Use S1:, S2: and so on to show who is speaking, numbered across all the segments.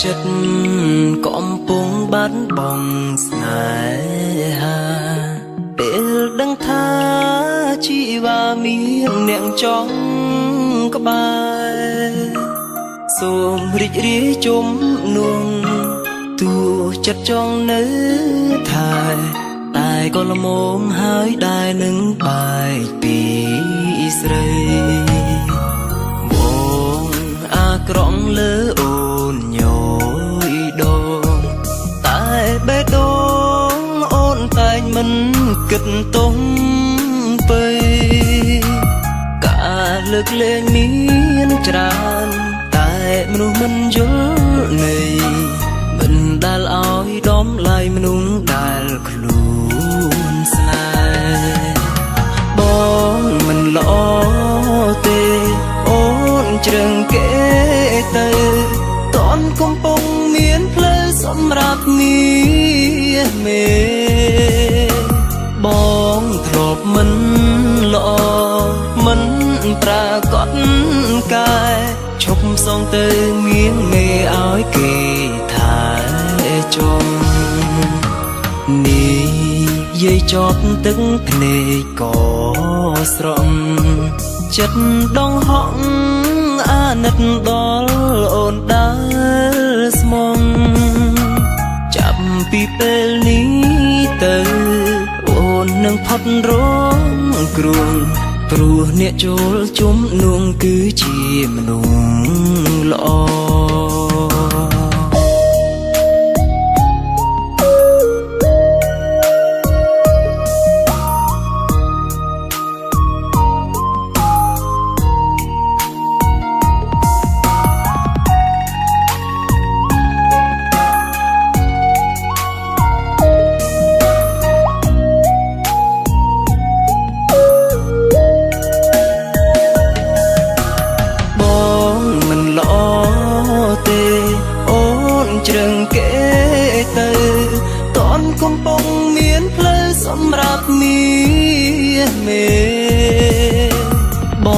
S1: ចិត្តកំពុងបាត់បង់ស្នេហាពេលដឹងថាជីវ៉ាមានអ្នកចង់ក្បែរសូមរីករាយជុំនួងទោះចិត្តចង់នៅថែតែក៏ល្មមហើយដែរនឹងបែកពីស្រីបងអាក្រក់លើអូនញយដងតែបេះដូងអូនតែងមិនគិតទុំពៃការលើកលែងមានច្រើនតែមនុស្សមិនយល់ន័យមិនដែលឲ្យដំឡៃមនុស្សដែលខ្លួនស្នេហ៍បងមិនល្អទេអូនជ្រឹងគេទៅតនកំពុងមានផ្លូវសម្រាប់មាសមេបងធ្លាប់មិនល្អមិនប្រាកដកែឈប់សងទៅមៀងមេឲ្យគេថែជុំនេះយាយជាប់ទឹកភ្នែកក៏ស្រង់ចិត្តដងហក់អាណិតដល់អូនដែលស្មងចាប់ពីពេលនេះទៅអូននឹងផុតរងគ្រោះព្រោះអ្នកចូលជុំនួងគឺជាមនុស្សល្អបងមិនល្អទេអូនជ្រឹងគេទៅតនកំពុងមានផ្លូវសម្រាប់មាសមេប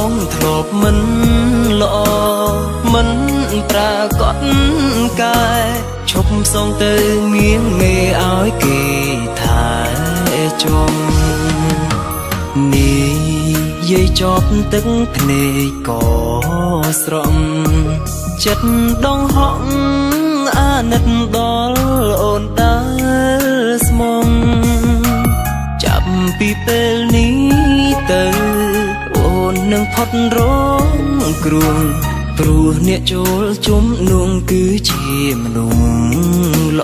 S1: ងធ្លាប់មិនល្អមិនប្រាកដកែឈប់សងទៅមៀងមេឲ្យគេថែជុំនេះយាយជាប់ទឹកភ្នែកក៏ស្រង់ចិត្តដងហក់អាណិតដល់អូនដែលស្មងចាប់ពីពេលនេះទៅអូននឹងផុតរងគ្រោះព្រោះអ្នកចូលជុំនួងគឺជាមនុស្សល្អ